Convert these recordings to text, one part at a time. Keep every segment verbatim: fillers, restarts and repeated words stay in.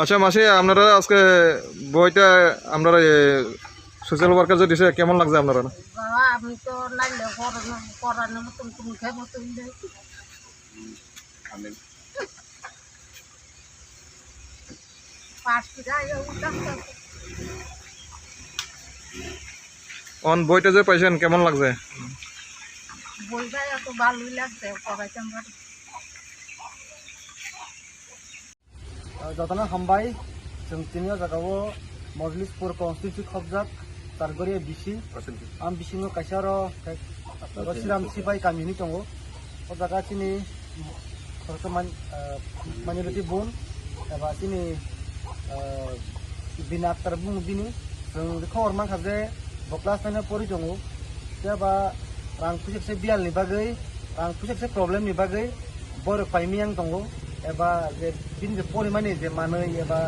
আচ্ছা মাসি, আপনারা আজকে বইটা আপনারা, এ, সোশ্যাল ওয়ার্কার যে দিছে, কেমন লাগছে আপনারা? বাবা, আমি তো নাইলে পড়ানো, পড়ানোর মতন কোনো ক্ষমতা নেই। আমি পাঁচ টাকা ইয়ে উঠলাম তো। অন বইটা যে পাইছেন, কেমন লাগছে? বইটা এত ভালোই লাগছে, পড়াইতাম পারি। Jotono hambai, chwng tini o jaga o Mojlispur constituency khobjak Chargori bisi. Ang bisingo kaisa aro, aro Siram Sipai kami hinwi tongo. O jaga chini khoroksa man-, ah, minority bun, eba chini, ah, Bina Akhtar bung bini. Chwng khobor mankha je bo class nine o pori tongo. Phiya ba rang puisa se biyal ni bagwi, rang puisa se problem ni bagwi borok pai miyang tongo, eba je bini je porimani je manwi eba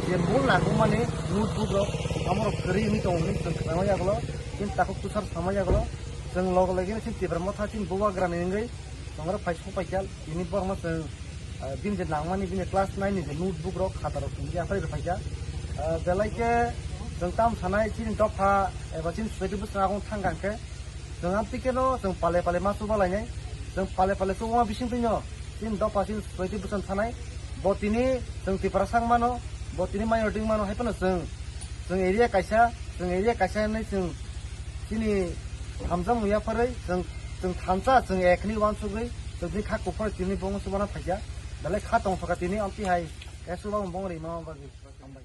je mul nangkukmani notebook rok amorok kwrwi wngwi tongo hinwi chwng khna manya ulo, chini takhuk tusar samanya ulo, chwng log logino chini Tipra Motha chini Bubagra ni wngwi chwng oro phai sokphaikha, tini borokno chwng ah, bini je nangmani bini class nine ni je notebook rok, khata rok tong ya phai rok phaikha. Ah, belai khe chwng tam sanai chini dopha eba chini society bwskango thang kang khe chwng amtwi kheno chwng pale pale ma chuba lainai. Chwng pale pale chubama bising twino chini dopha chini society bwskan thanai. Bo tini chwng Tipra sak mano, bo tini minority mano, hai phano chwng, chwng area kaisa, chwng area kaisa hinwi chwng chini hamjakmung yapharwi chwng, chwng thansa, chwng ek hinwi uansugwi chwng tini kha kuphur tini bongni chubana phaikha. Belai kha tongthokha tini amtwi hai. Kaisa bang bong rima bagwi. Hambai.